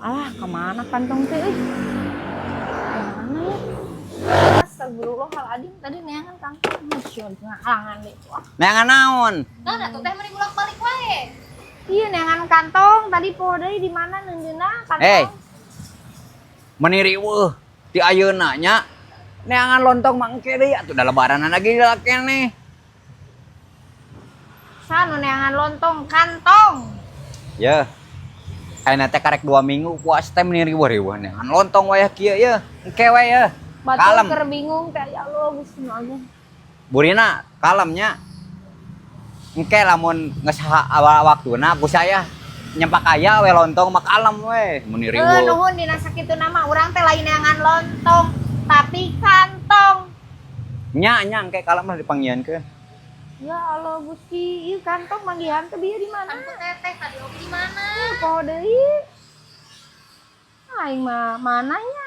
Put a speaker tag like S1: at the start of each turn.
S1: Alah, kemana kantong teh euy? Kemana ya? Astagfirullahaladzim, tadi neangan kantong. Masya ngalangan deh. Wah.
S2: Neangan naon?
S3: Nah, atuh teh meni bolak-balik wae.
S1: Iya, neangan kantong tadi poho deui di mana neundeunna kantong.
S2: Eh. Meni riweuh ti ayeuna nya. Neangan lontong mah engke deui atuh, da lebaranan lagi keneh.
S1: Saha nu neangan lontong, kantong?
S2: Ya. Ayeuna teh karek 2 minggu puas teh, meni riweuh-riweuh neangan lontong wayah kieu ya. Engke we ya.
S1: Batur
S2: Kalem.
S1: Keur bingung teh, ya Allah, Gusti nu agung.
S2: Burina kalemnya. Engke lamun geus awal waktuna ku saya nyempak aya we lontong mah, kalem we meni
S1: Eh,
S2: riweuh.
S1: Nuhun dina sakitu nama urang teh lain neangan lontong, tapi kantong.
S2: Nya nya, engke kalem lah dipanggihankeun.
S1: Ya Allah Gusti, ieu kantong manggihan teh bieu di mana?
S3: Kan ku teteh tadi oge di mana?
S1: Ih, poho deui. Aing mah mananya?